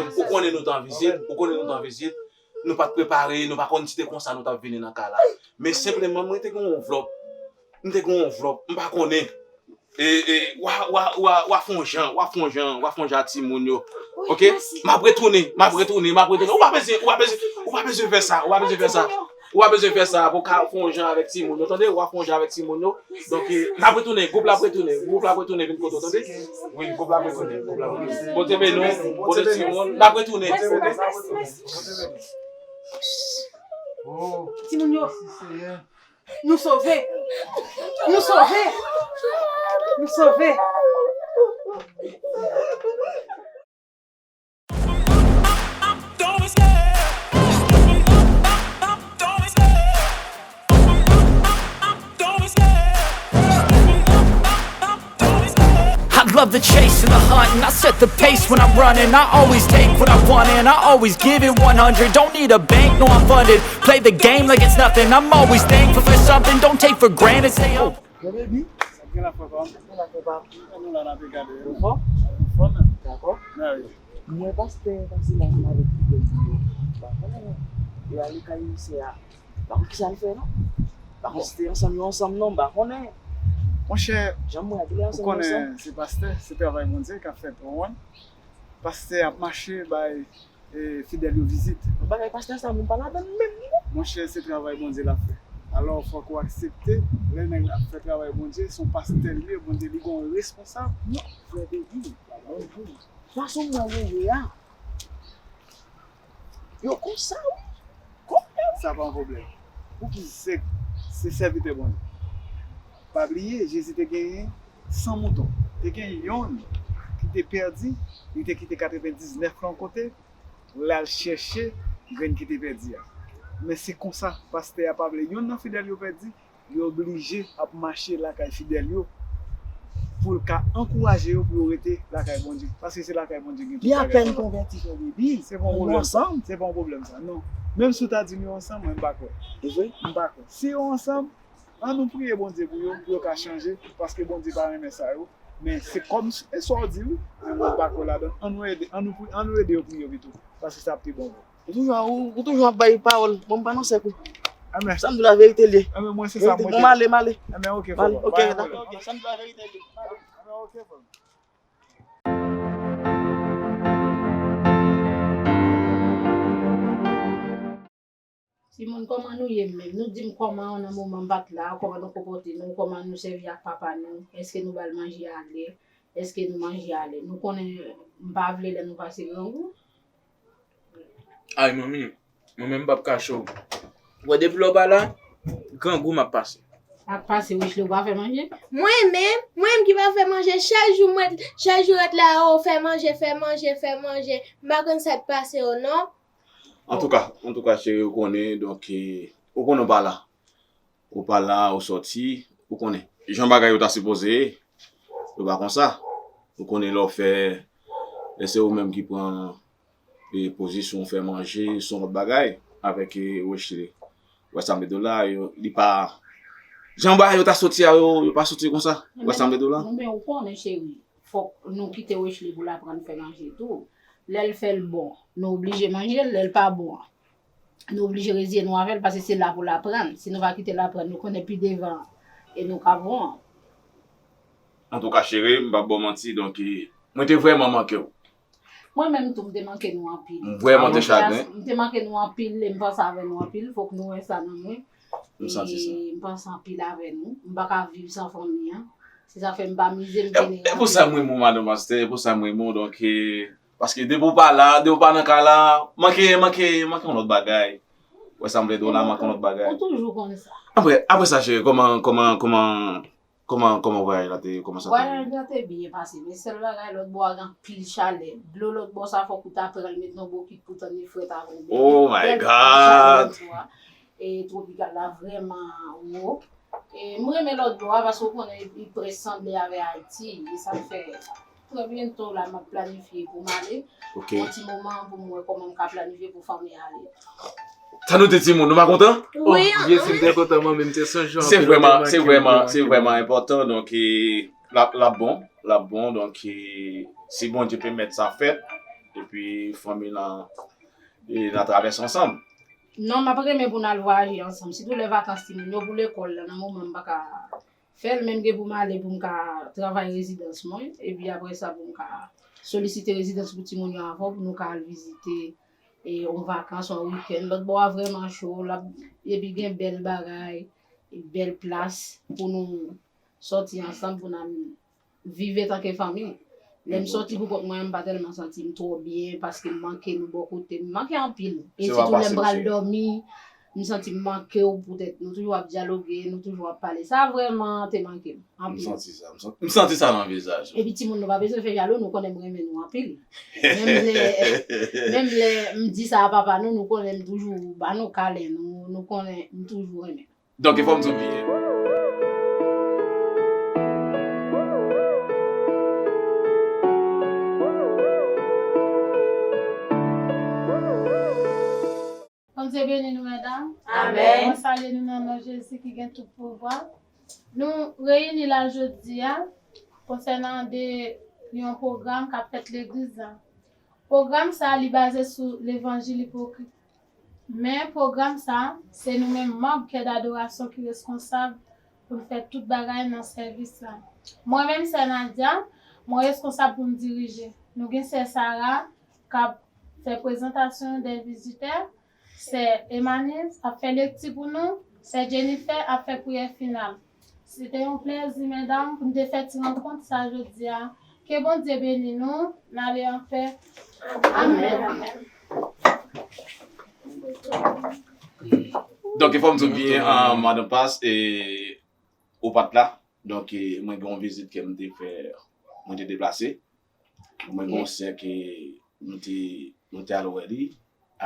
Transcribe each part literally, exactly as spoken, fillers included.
Ou konnen nou t an vizit, ou konnen nou t an vizit. Nou pa t prepare, nou pa konn si te konsa nou t ap vini nan kay la. Men senpleman, mwen te gen yon anvlòp. M te gen yon anvlòp, m pa konnen. E, e, w a, w a, w a, w a fè yon jan, w a fè yon jan, w a fè yon jan a timoun yo. Ok? M ap retounen, m ap retounen, m ap retounen. Ou pa bezwen, ou pa bezwen, ou pa bezwen fè sa, ou pa bezwen fè sa. Ou pa bezwen fè sa pou ka fè yon jan avèk timoun yo, tande? W a fè yon jan avèk timoun yo. Donk, e, n ap retounen, gwoup la ap retounen, gwoup la ap retounen vin kote w, tande? Wi, gwoup la ap retounen, gwoup la ap retounen. Bondye beni w, Bondye timoun, n ap retounen. Timoun yo, nou sove! Nou sove! Nou sove! I love the chase and the hunt, and I set the pace when I'm running. I always take what I want, and I always give it one hundred. Don't need a bank, no, I'm funded. Play the game like it's nothing. I'm always thankful for something. Don't take for granted. Stay up. Yo baby, sa k gen la frè pa m? Sa k gen la frè pa m? Annou la n ape gade. Ou fò? Ou fò menm? Dakò. Mwen pastè pase la ansanm avèk fidèl li yo. M pa konnen. Yo ale kay misye a. M pa konn kisa l fè non. M pa konn si se ansanm yo ansanm non, m pa konnen. Monchè, ou konnen se pastè, se travay Bondye k ap fèt, ou konprann? Pastè ap mache bay e, fidèl yo vizit. Bagay pastè sa, nou pa ladann menm non. Monchè, se travay Bondye l ap fè. Alò, fòk ou aksepte, lè nèg la ap fè travay Bondye, se yon pastè l ye, Bondye li gen yon responsab. Non, frè Baby, bonjou. Fason m wè yo ye a, yo konsa wi. Konprann. Sa pa yon pwoblèm. Pouki? Se, se sèvitè Bondye. Pa bliye, Jezi te genyen san mouton. Te gen yonn ki te pèdi, li te kite katrevendiznèf lan kote, l al chèche grenn ki te pèdi a. Men se konsa, pastè a pa vle yonn nan fidèl yo pèdi, li oblije ap mache lakay fidèl yo pou l ka ankouraje yo pou yo rete lakay Bondye. Paske se lakay Bondye gen tout bagay. Li apèn konvèti, frè Baby. Se pa yon pwoblèm sa. Se pa yon pwoblèm sa, non. Menm si w ta di m yo ansanm, mwen m pa kwè. Ou vre? M pa kwè. Si yo ansanm, Ann nou priye Bondye pou yo, pou yo ka chanje, paske Bondye pa renmen sa yo. Men se kòm e sa w di wi, men mwen pa kwè ladan l. Ann nou ede, ann nou pri, ann nou ede yo priye pito, paske sa ap pi bon pou yo. Ou toujou, ou, ou toujou ap bay pawòl, bon m pa nan sèk ou. Amèn. Sa m di w la verite l ye. Amèn, mwen se sa m rete. Bon m ale, m ale. Amèn, oke frè m. Amèn, oke, dakò. Sa m di w la verite l ye. Amèn, oke frè m. Timoun, kòman nou ye menm? Nou di m kòman nan moman m pa t la, kòman nou konpòte nou, kòman nou sèvi ak papa nou, èske nou ba l manje alè, èske nou manje alè? Nou konnen m pa vle lè nou pase grangou. Ay manmi, mwen menm m p ap kache w. Ou wè depi lè w pa la, grangou m ap pase. Ap pase Wechley ou pa fè manje? Mwen menm, mwen menm ki pa fè manje, chak jou mwen, chak jou rete la, o fè manje, fè manje, fè manje, m pa konn sa k pase w non. Antouka, antouka cheri ou konnen, donk, ou konnen w pa la. Ou pa la, ou sòti, ou konnen. Jan bagay yo ta sipoze ye, yo pa konsa. Ou konnen lè w fè, lè se ou menm ki pran e, pozisyon w fè manje, se yon lòt bagay avèk e, Wechley. Ou wè sa m vle di w la, yo, li pa, jan bagay yo ta soti a, yo, yo pa soti konsa. Ou wè sa m vle di w la? Men ou konnen cheri, fòk nou kite Wechley pou l aprann fè manje tou. Lè l fè l bon, nou oblije manje l, lè l pa bon an, nou oblije reziye nou avè l paske se la pou l aprann. Si nou pa kite l aprann, nou konnen pi devan e nou ka bon an. Antouka cheri, m p ap ba w manti, donk e, mwen te vrèman manke w. Mwen menm tou, m te manke nou anpil. M vrèman te chagren. M te manke nou anpil e m panse avè nou anpil. Fòk nou wè sa nan mwen. M santi sa. E m panse anpil avè nou. M pa ka viv san fanmi an. Se sa fè m pa mize, m vini rapideman. E pou sa m renmen w, madan pastè, e pou sa m renmen w, donk, e, paske depi w pa la, depi w pa nan kay la, manke, manke, manke yon lòt bagay. Ou wè sa m vle di w la, manke yon lòt bagay. Ou toujou konn sa. Apre, apre sa, cheri, kòman, kòman, kòman, Kòman, kòman vwayaj la te ye? Kòman sa te ye? Vwayaj la te byen pase, men sèl bagay lòt bò a gen anpil chalè. Dlo lòt bò sa fòk ou ta pran l met nan bokit pou tann li frèt avè l. Oh my God! E twopikal la vrèman wo. E m renmen lòt bò a paske ou konnen li prèske sanble avè Ayiti. E sa k fè Trè byento la m ap planifye pou m ale. Ok. Yon ti moman pou m wè kòman m ka planifye pou fanmi an ale. Sa nou te timoun, nou pa kontan? Wi. Oh, Bondye, si m te kontan, mwen menm te sonje w anpil. Se vrèman, se vrèman, se vrèman enpòtan, donk, e, l ap, l ap bon, l ap bon, donk, e, si Bondye pèmèt sa fèt, epi fanmi lan, e n a travèse ansanm. Non, m ap renmen pou n al vwayaje ansanm, sitou lè vakans timoun yo pou lekòl la, nan moman m pa ka fè l, men m gen pou m ale pou m ka travay rezidans mwen, epi apre sa pou m ka solisite rezidans pou timoun yo avan, pou nou ka al vizite e yon vakans, yon wikenn. Lòt bò a vrèman cho, l ap, epi gen bèl bagay, bèl plas pou nou sòti ansanm, pou n al viv antanke fanmi. Lè m sòti pou kont mwen, m pa tèlman santi m twò byen paske m manke nou bò kote m. M manke anpil. E sitou lè m pral dòmi, m santi m manke w poutèt nou toujou ap dyaloge, nou toujou ap pale. Sa vrèman te manke m anpil. M santi sa, m santi, m santi sa nan vizaj ou. Epi timoun nou pa bezwen fè jalou, nou konnen m renmen nou anpil. Menm lè, menm lè m di sa a papa nou, nou konnen m toujou ba nou kalen, nou, nou konnen m toujou renmen. Donk, e fò m di w byen. Bondye beni nou, medam. Amèn. Mwen salye nou nan non Jezi ki gen tout pouvwa. Nou reyini la jodi a konsènan de yon pwogram k ap fèt legliz la. Pwogram sa a, li baze sou levanjil ipokrit. Men pwogram sa a, se nou menm manm kè dadorasyon ki reskonsab pou n fè tout bagay nan sèvis la. Mwen menm, sè Nadia, mwen reskonsab pou m dirije. Nou gen sè Sara k ap fè prezantasyon dè vizitè, sè Emmanis ap fè lekti pou nou, sè Jennifer ap fè priyè final. Se te yon plezi, medam, pou n te fè ti rankont sa jodi a. Ke Bondye beni nou, n ale anpè. Amèn. Donk, e fò m di w byen, ah, madan Pas, e, ou pa t la. Donk, e, mwen gen yon vizit ke m te fè, mwen te deplase. Mwen gen yon sè ke nou te, nou te al wè li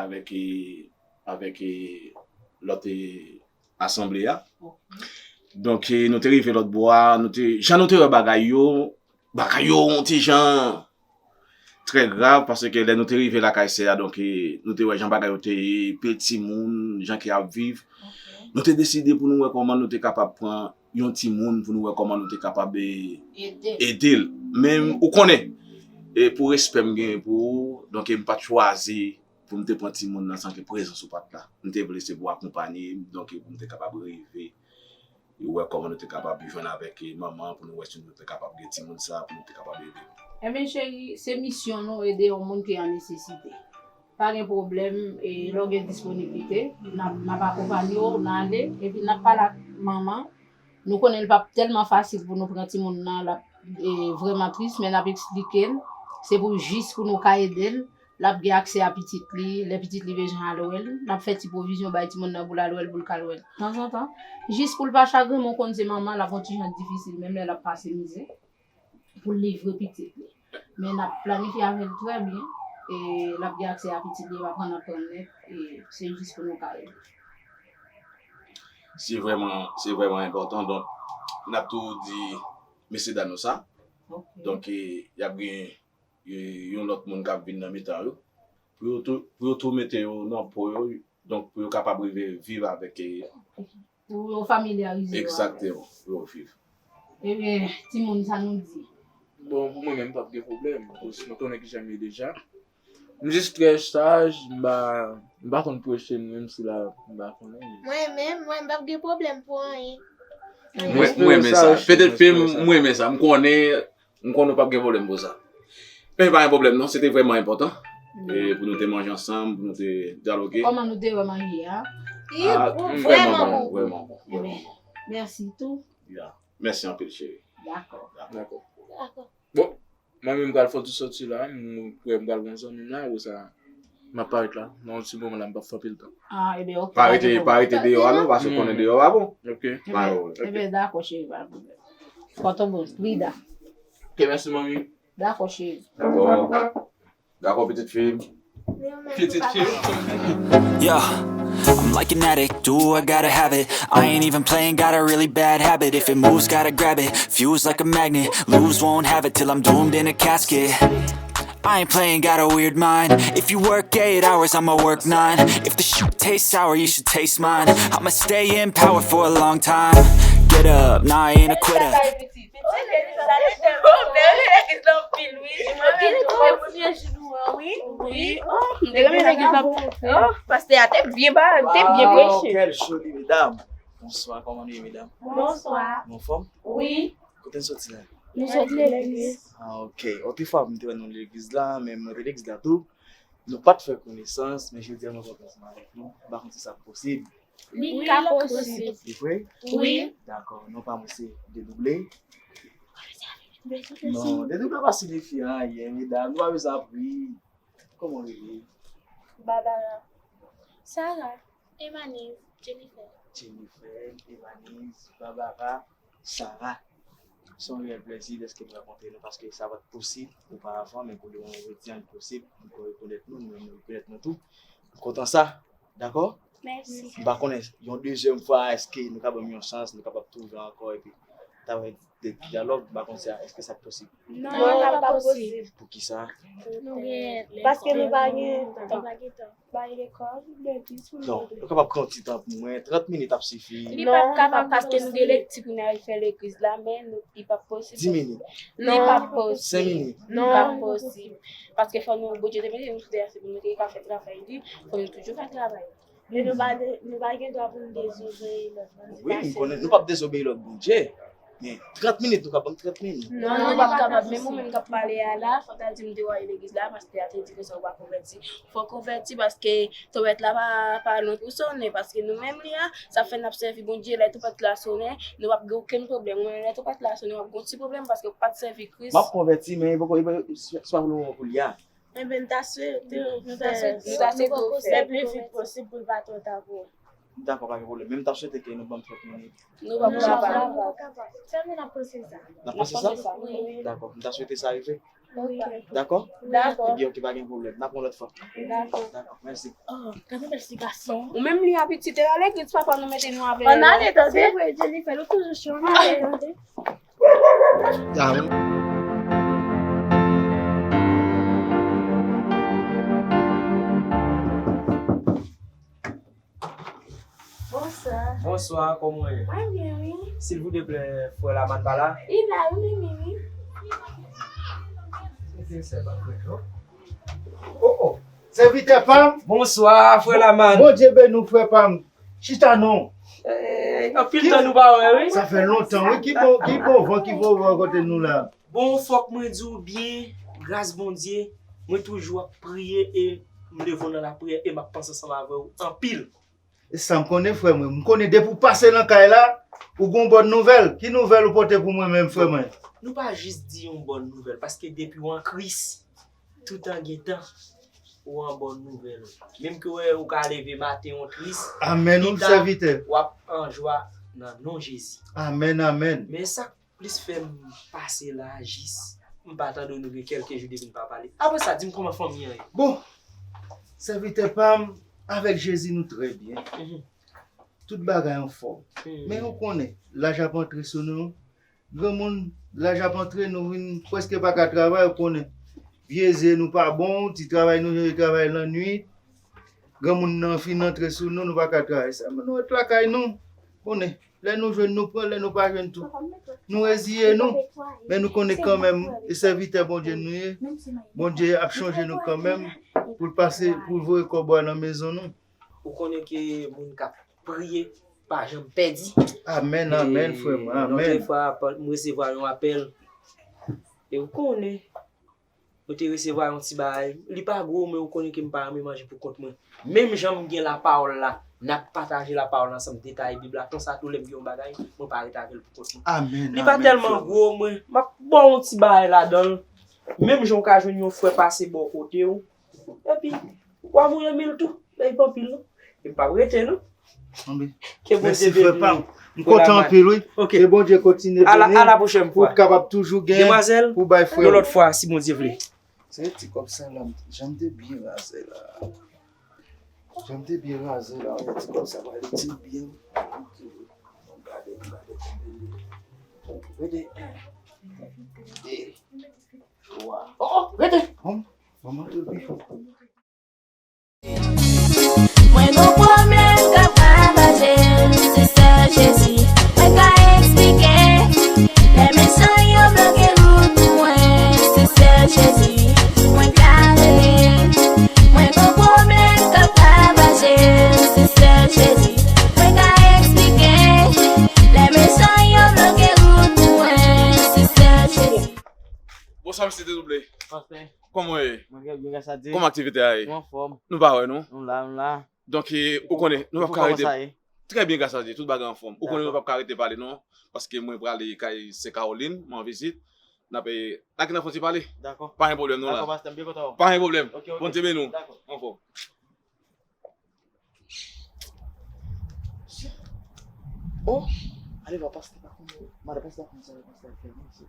avèk, e, avèk, e, lòt, e, asanble a. Donk, e, nou te rive lòt bò a, nou te, jan nou te wè bagay yo, bagay yo yon ti jan trè grav, paske lè nou te rive lakay sè a, donk, e, nou te wè jan bagay yo te ye, pil timoun, jan ke y ap viv. Nou te deside pou nou wè kòman nou te kapab pran yon timoun pou nou wè kòman nou te kapab, e, ede l. Men ou konnen, e, pou respè m genyen pou ou, donk, e, m pa t chwazi pou m te pran timoun nan san ke prezans ou pa t la. M te vle se pou w akonpanye m, donk, e, pou m te kapab rive e wè kòman nou te kapab jwenn avèk, e, manman pou nou wè si nou te kapab gen timoun sa pou nou te kapab ede l. Enben, cheri, se misyon nou ede yon moun ki an nesesite. Pa gen pwoblèm, e, lè w gen disponiblite, n ap, n ap akonpanye w, n ale, epi n ap pale ak manman. Nou konnen l p ap tèlman fasil pou nou pran timoun nan, l ap, e, vrèman tris, men n ap eksplike l. Se pou jis pou nou ka ede l. L ap gen aksè a pitit li, lè pitit li bezwen al wè l, n ap fè ti pwovizyon bay timoun nan pou l al wè l, pou l ka al wè l tanzantan. Jis pou l pa chagren, men w konn se manman, l ap yon ti jan difisil, menm lè l ap pase mizè, pou l livre pitit li. Men n ap planifye avè l trè byen, e l ap gen aksè a pitit li, e l ap aprann aprann nèt, e se jis pou nou ka ede. Se vrèman, se vrèman enpòtan, donk, n ap tou di mesye dam yo sa. Donk, e, y ap gen e, yon lòt moun k ap vin nan mitan yo, pou yo tou, pou yo tou mete yo nan po yo, donk pou yo kapab rive viv avèk, e, pou yo familyarize yo avè l. Egzakteman, pou yo viv. Ebyen, timoun, sa nou di? Bon, pou mwen menm, p ap gen pwoblèm, paske mwen konnen kijan m ye deja. M jis trè saj, m pa, m pa konn preche m, menm si la, m pa konnen. Mwen menm, mwen, m p ap gen pwoblèm pou anyen. Mwen, mwen renmen sa. Petèt ke m, mwen renmen sa. M konnen M konnen w p ap gen pwoblèm pou sa. Men pa gen pwoblèm non, se te vrèman enpòtan. E pou nou te manje ansanm, pou nou te dyaloge. Kòman nou te wè manje a? Ah, vrèman bon, vrèman bon, vrèman bon. Mèsi tou. Ya. Mèsi anpil, cheri. Dakò. Dakò. Dakò. Bon, mwen menm m pral fè ti sòti la, m kwè m pral wè yon zanmi m la, ou sa. M ap parèt la. Nan yon ti moman la, m p ap fè anpil tan. Ah, ebyen, oke. Pa rete, pa rete deyò a non, paske w konnen deyò a bon. Oke. Ebyen, dakò, cheri, pa gen pwoblèm. Kòtò bon, Frida. Oke, mèsi, manmi. Dakò, cheri. Dakò. Dakò, pitit fi m. Pitit fi m. Yeah, I'm like an addict, do I gotta have it. I ain't even playing, got a really bad habit. If it moves, gotta grab it. Fuse like a magnet, lose, won't have it till I'm doomed in a casket. I ain't playing, got a weird mind. If you work eight hours, I'ma work nine. If the shit tastes sour, you should taste mine. I'ma stay in power for a long time. Get up, nah, I ain't a quitter. Wi. Wi. Oh, m te renmen legliz la. Oh, pastè a te byen ba, te byen preche. Wow, quelle jolie mesdames. Bonsoir, comment on est, mesdames? Bonsoir. Bon, fòm? Wi. Kote n soti la? Nou soti legliz. Ah, ok. Otrefwa, m te wè nou legliz la, men mwen te legliz la tou. Nou pa t fè konesans, men jodi a mwen kontan ansanm avèk nou. M pa konn si sa posib. Li ka posib. Li vre? Wi. Dakò, non pa mwen se Dedouble. Non, Dedouble pa siyifi anyen, medam. Nou pa bezwen apri. Kòman w rele? Barbara. Sarah. Evaniz. Jennifer. Jennifer, Evaniz, Barbara, Sarah. Se yon reyèl plèzi dèske nou rankontre nou, paske sa pa t posib oparavan, men pou lemoman jodi a, li posib. Nou ko rekonèt nou, nou menm nou rekonèt nou tou. M kontan sa. Dakò? Mèsi. M pa konnen, yon dezyèm fwa, èske nou ka ban m yon chans, nou kapab twouve ankò, epi travay de dyalòg, m pa konn si, èske sa posib? Non, non, sa pa posib. Poukisa? Nou gen lekòl. Paske nou pa gen tan. Nou pa gen tan. Bay lekòl, legliz pou nou. Non, nou kapab pran ti tan pou mwen, trant minit ap sifi. Li p ap kapab paske nou gen lekti pou n al fè legliz la, men nou, li p ap posib. Dis minit. Li p ap posib. Senk minit. Li p ap posib. Paske fò nou, Bondye te mete nou sou tè a, se pou nou te ka fè travay li, fò nou toujou fè travay li. Men nou pa de, nou pa gen dwa pou nou dezobeyi lòt Bondye. Wi, m konnen nou p ap dezobeyi lòt Bondye. Men, trant minit, nou ka ban m trant minit. Non, nou p ap kapab. Menm ou menm k ap pale a la, fò w ta di m te wè legliz la, pastè a te di konsa ou pa konvèti. Fò w konvèti paske twonpèt la pa, pa lwen pou sonnen, paske nou menm li a, sa fè n ap sèvi Bondye, lè twonpèt la sonnen, nou p ap gen okenn pwoblèm. Ou menm lè twonpèt la sonnen, w ap gen yon ti pwoblèm paske w pa t sèvi Kris. M ap konvèti, men e poko, e poko, se pa pou lemoman pou li a. Enben, n ta swete w fè, nou ta swete w fè le pli vit posib pou l pa twò ta pou ou. Dakò, pa gen pwoblèm. Men m ta swete ke nou ban m trant minit. Nou p ap kapab. Sèlman n ap panse sa. N ap panse sa? Wi. Dakò. M ta swete sa rive. Wi. Dakò? Dakò. Ebyen, ok, pa gen pwoblèm. N ap yon lòt fwa. Dakò. Dakò, mèsi. Oh, gade bèl ti gason. Ou menm li abitye te ale legliz papa nou mete nou avè l. Ann ale, tande. Se vre, Jennifer, ou toujou cho, ann ale, tande. Bonswa. Bonswa, kòman w ye? Mwen byen, wi. Silvouplè, frè Lamann pa la? Li la, wi, li vini. Ok, sè pa frè, non? Oh, oh. Sèvitè pa m. Bonswa, frè Lamann. Bondye beni w, frè pa m. Chita non. Eh, anpil tan nou pa wè, wi. Sa fè lontan, wi. Ki bon, ki bon van, ki bon van kote nou la. Bon, fòk mwen di w byen, gras Bondye, mwen toujou ap priye e m leve w nan lapriyè e m ap panse ansanm avè w anpil. E sa m konnen, frè mwen. M konnen depi w pase nan kay la, ou gon bòn nouvèl. Ki nouvèl ou pote pou mwen menm, frè mwen? Nou pa jis di yon bòn nouvèl, paske depi w an Kris, toutan gen tan, ou an bòn nouvèl. Menm ke w, ou ka leve maten, ou tris, amèn, wi, pita, sèvitè, w ap an jwa nan non Jezi. Amèn, amèn. Men sa k plis fè m pase la, jis m pa tande w, nou gen kèlke jou depi n pa pale. Apre sa, di m kòman fanmi an ye? Bon, sèvitè pa m, avèk Jezi, nou trè byen. Mhm. Tout bagay anfòm. Mhm. Men ou konnen, laj ap antre sou nou. Granmoun, laj ap antre, nou vin prèske pa ka travay, ou konnen. Vye zye nou pa bon, ti travay nou yo, travay lannwit. Granmoun nan fin antre sou nou, nou pa ka travay. Sèlman nou ret lakay nou. Konnen, lè nou jwenn, nou pran, lè nou pa jwenn tou, nou reziye nou. Men nou konnen kanmenm, e sèvitè Bondye nou ye. Bondye ap chonje nou kanmenm, pou l pase, pou l voye kòb ou a nan mezon nou. Ou konnen ke moun k ap priye pa janm pèdi. Amèn, amèn, frè mwen, amèn. Lòt fwa, m resevwa yon apèl. E ou konnen, mwen te resevwa yon ti bagay. Li pa gwo, men ou konnen ke m pa renmen manje pou kont mwen. Menm jan m gen lapawòl la, n ap pataje lapawòl ansanm, detaye Bib la. Konsa tou, lè m gen yon bagay, mwen pa ret avè l pou kont mwen. Amèn, amèn, frè mwen. Li pa tèlman gwo, mwen, m ap ba w yon ti bagay ladan l. Menm jan w ka jwenn yon frè pase bò kote w, epi w a voye mil tou, men li pa anpil non. E m p ap rete non. Ke Bondye beni w. Mèsi, frè pa m. M kontan anpil, wi. Ok. Ke Bondye kontinye beni w pou w kapab toujou gen pou bay frè w. Demwazèl, yon lòt fwa, si Bondye vle. Se ti kòb sa la, jan m te byen razè la. Jan m te byen razè la, ti kòb sa pral itil byen. Gade, gade, gade. Gade. De, twa. Oh, oh, rete. Manman, manman, yo pi fò. Mwen gon pwoblèm k ap ravaje m, se sèl Jezi mwen ka eksplike. Lè mechan yo bloke wout pou mwen, se sèl Jezi mwen ka rele. Sa misye te double. Pastè. Kòman w ye? Mwen trè byen, gras a Dye. Kòman aktivite a ye? Nou anfòm. Nou pa wè nou? Nou la, nou la. Donk, eh, ou konnen, nou p ap ka rete. Kòman sa ye? Trè byen, gras a Dye, tout bagay anfòm. Ou konnen nou p ap ka rete pale non, paske mwen prale kay sè Caroline, mwen an vizit. N ap, eh, n a gen nan fon ti pale. Dakò. Pa gen pwoblèm non la. Dakò, pastè, m byen kontan wè w. Pa gen pwoblèm. Ok, ok. Bondye beni w. Dakò. Anfòm. Oh, ale wè pastè pa konn, madan pastè pa konn sa pastè ap fè non, mesye.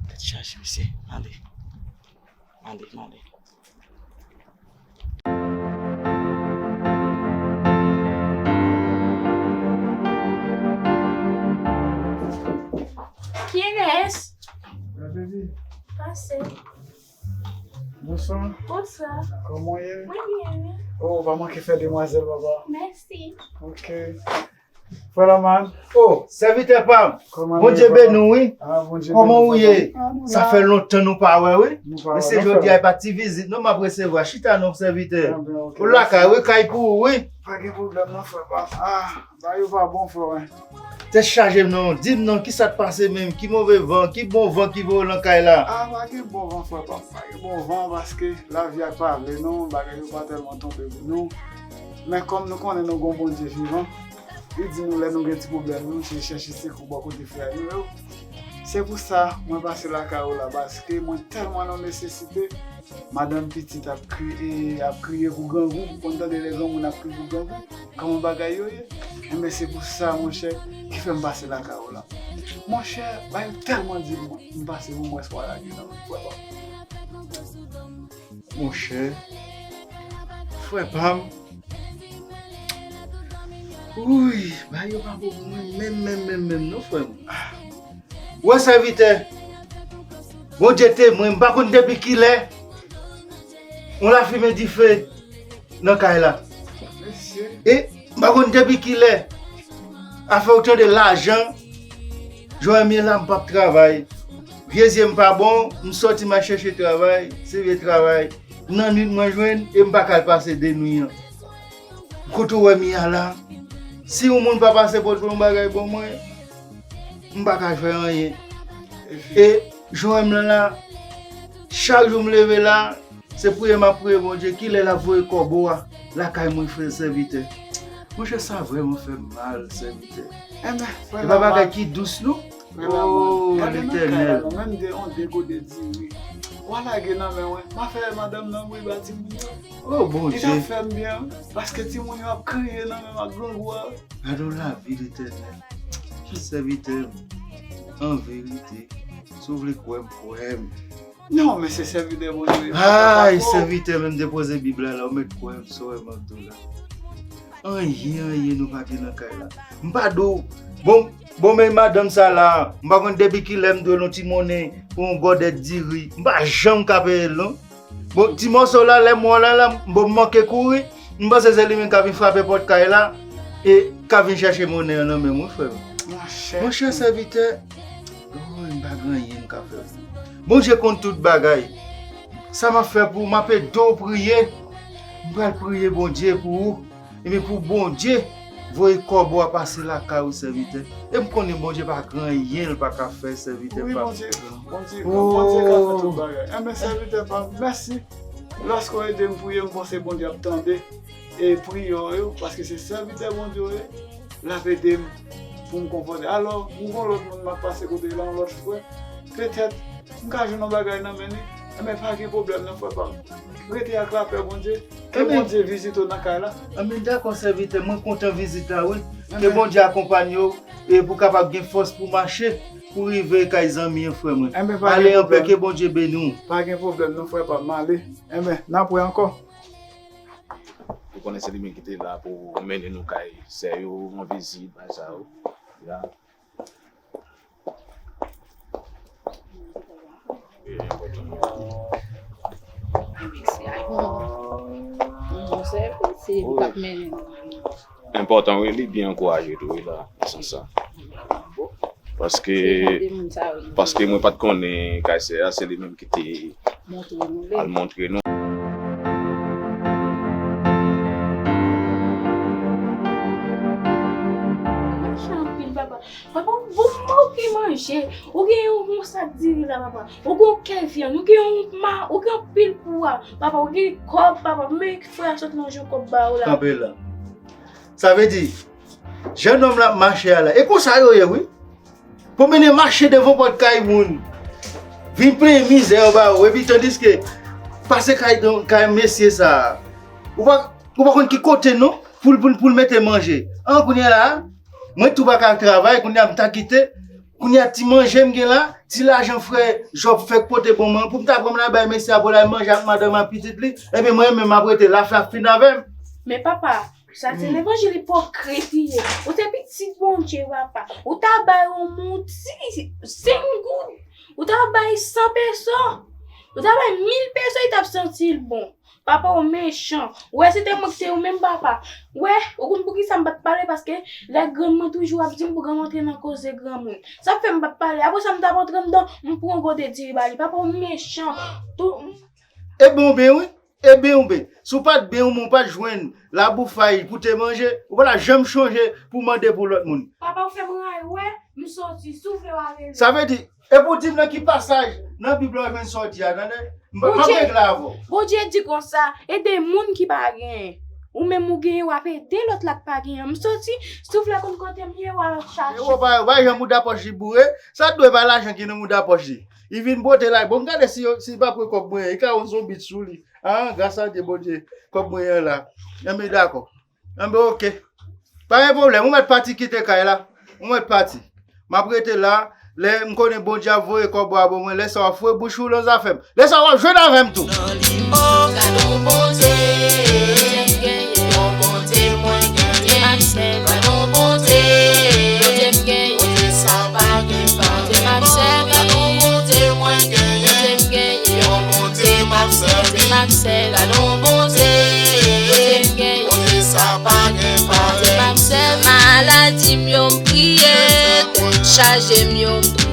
Tèt chaje, mesye. Mande. Mande, mande. Kiyès? Pase. Bonswa. Bonswa. Kòman w ye? Mwen byen, wi. Oh, ou pa manke fè demwazèl, papa. Mèsi. Ok. Frè Laman. Oh, sèvitè pa m. Kòman nou ye, papa? Bondye beni w, wi. Ah, Bondye beni w, papa. Kòman w ye? Ah, nou la. Sa fè lontan nou pa wè, wi. Nou pa wè, non, frè. Mesye, jodi a, e pa ti vizit non m ap resevwa. Chita non, sèvitè. Ah, ben, ok, mèsi. Ou lakay, wi, kay pou ou, wi. Pa gen pwoblèm, non, frè pa m. Ah. Bagay yo pa bon, frè, wi. Tèt chaje m non. Di m non, kisa k pase menm? Ki move van, ki bon van ki voye w nan kay la? Ah, pa gen bon van, frè pa m. Pa gen bon van paske lavi a pa vle non, bagay yo pa tèlman tonbe pou nou. Men kòm nou konnen nou gon Bondye vivan, li di nou lè nou gen ti pwoblèm, nou se chèche sekou bò kote frè nou yo. Se pou sa, mwen pase lakay ou la, paske mwen tèlman nan nesesite. Madanm pitit ap kriye, ap kriye pou grangou. Ou konn tande lè granmoun ap kriye pou grangou? Kòman bagay yo ye? Enben, se pou sa, monchè, ki fè m pase lakay ou la. Monchè, bagay yo tèlman di pou mwen, m pase pou m wè sa w lage nan men frè pa m. Monchè, frè pa m. Wouy, bagay yo pa bon pou mwen menm, menm, menm, menm, non, frè m. Wè sèvitè, Bondye temwen, m pa konn depi kilè yon lafimen dife nan kay la. E m pa konn depi kilè afè w tande lajan, jwenn m ye la, m p ap travay. Vye zye m pa bon, m sòti m al chèche travay, se vye travay. Nan nwit mwen jwenn, e m pa ka al pase de nwi an. Kote w wè m ye a la? Si yon moun pa pase pote yon bagay ban mwen, m pa ka fè anyen. E jan w wè m lan la, chak jou m leve la, se priye m ap priye Bondye, kilè l ap voye kòbo a lakay mwen, frè sèvitè. Monchè, sa vrèman fè m mal, sèvitè. E pa bagay ki dous, non. O Letènèl. Mwen menm de yon degode diri. W a lage nan men mwen. M a fè madanm nan bri ba timoun yo. O Bondye. Li t ap fè m byen, wi, paske timoun yo ap kriye nan men m ak grangou a. Gade yon lavi, Letènèl. Sèvitè m, an verite, si w vle kwè m, kwè m. Non, men se sèvitè Bondye yo. Ay, sèvitè, menm depoze Bib la, la, ou mèt kwè m, sa w wè m ap di w la. Anyen, anyen, nou pa gen nan kay la. M pa di w, bon, bon, men madanm sa la, m pa konn depi kilè m dwe l yon ti monnen pou yon gòdèt diri. M pa janm ka peye l, non. Bon, ti mòso la, lè m wè w la, la, m bon, m manke kouri. M panse se li menm k ap vin frape pòt kay la e k ap vin chèche monnen an nan men m, wi, frè m. Monchè. Monchè sèvitè, woy, m pa gen anyen m ka fè pou ou. Bondye konn tout bagay. Sa m ap fè pou ou, m ap ede w priye. M pral priye Bondye pou ou. Ebyen, pou Bondye voye kòbo a pase lakay ou, sèvitè. E m konnen Bondye pa gen anyen l pa ka fè, sèvitè pa m. Wi, Bondye, Bondye, Bondye ka fè tout bagay. Enben, sèvitè pa m, mèsi. Lòske w ede m priye, m panse Bondye ap tande e priyè w yo, paske se sèvitè Bondye w ye, l ap ede m pou m konfòte. Alò, m gon lòt moun m ap pase kote l la, yon lòt frè. Petèt, m ka jwenn yon bagay nan men li. Enben, pa gen pwoblèm non, frè pa m. Rete ak lapè Bondye. Ke Bondye vizite w nan kay la. Enben, dakò, sèvitè, mwen kontan vizit la, wi. Ke Bondye akonpanye w e pou w kapab gen fòs pou w mache, pou w rive kay zanmi an, frè mwen. Ale anpè, ke Bondye beni w. Pa gen pwoblèm non, frè pa m, m ale. Enben, n ap wè ankò. Ou konnen se li menm ki te la pou mennen nou kay sè yo, an vizit, bagay sa yo. Ya. Enpòtan, wi, li byen ankouraje tou, wi, la, nan sans sa. Paske, paske mwen pa t konnen kay sè a, se li menm ki te al montre nou. Mache anpil, papa. Papa, bon, ok, Manje, ou gen yon, yon sak diri la, papa. Ou gen yon kè vyann, ou gen yon ma, ou gen anpil pwa, papa. Ou gen kòb, papa. Men frè a sot ranje yon kòb ba ou la. Kanpe la. Sa vle di, jennonm la ap mache a la. E konsa yo ye, wi. Pwomennen mache devan pòt kay moun. Vin plenyen mizè yo ba ou. Epi tandiske, pase kay, kay mesye sa a. Ou pa, ou pa konn ki kote non, pou l, pou l, pou l mete manje. An, kounye a la, mwen tou pa ka travay, kounye a m ta kite. Kounye a ti manje m gen la, ti lajan frè Jòb fèk pote ban mwen, pou m ta pran m la bay mesye a pou l al manje ak madanm ak pitit li, ebyen mwen menm m ap rete la, fè ap fin avè m. Men papa, sa se levanjil ipokrit li ye. Ou se pitit Bondye, papa. Ou ta bay yon moun ti senk goud. Ou ta bay san peso. Ou ta bay mil peso, li t ap santi l bon. Papa, ou mechan. Ou wè, si te mwen ki te ou menm, papa. Ou wè, ou konn poukisa m pa t pale, paske lè grann mwen toujou ap di m pou grann mwen antre nan koze granmoun. Sa fè m pa t pale. Apre sa, m t ap antre anndan, m pran gode diri ba li. Papa, ou mechan. Tou... E ben ou ben, wi. E ben ou ben. Si w pa t ben ou men w pa t jwenn laboufay pou te manje, ou pa ta janm chonje pou mande pou lòt moun. Papa, ou fè m rayi, ou wè, m soti. Si w vle, w a rele. Sa vle di, e pou di m nan ki pasaj nan Bib la w jwenn sa w di a, tande? M pa, m ap regle avè w. Bondye di konsa, ede moun ki pa genyen. Ou menm ou genyen, w ap ede lòt la k pa genyen. M soti, si w vle konn kote m ye, w a chache. E w pa, w pa janm mouda pòch li boure. Sa dwe pa lajan ki nan mouda pòch li. Li vin pote la, bon, m gade si yo, si li pa pran kòb mwen, li ka yon zonbi sou li. Ah, gras a Dye, Bondye, kòb mwen an la. Enben, dakò. Enben, oke. Pa gen pwoblèm, ou mèt pati kite kay la. Ou mèt pati. M ap rete la, lè m konnen Bondye ap voye kòb ou a ban mwen, lè sa w ap foure bouch ou nan zafè m. Lè sa w ap jwenn avè m tou. Nan li o, gad on Bondye m genyen, on Bondye mwen genyen, m ap sèvi. Gad on Bondye m genyen, Bondye sa pa gen parèy. Bondye m ap sèvi. Gad on Bondye mwen genyen, Bondye m genyen, on Bondye m ap sèvi. M ap sèvi. Gad on Bondye m genyen, Bondye sa pa gen parèy. Bondye m ap sèvi. Maladi m yo m priye, chaje m yo m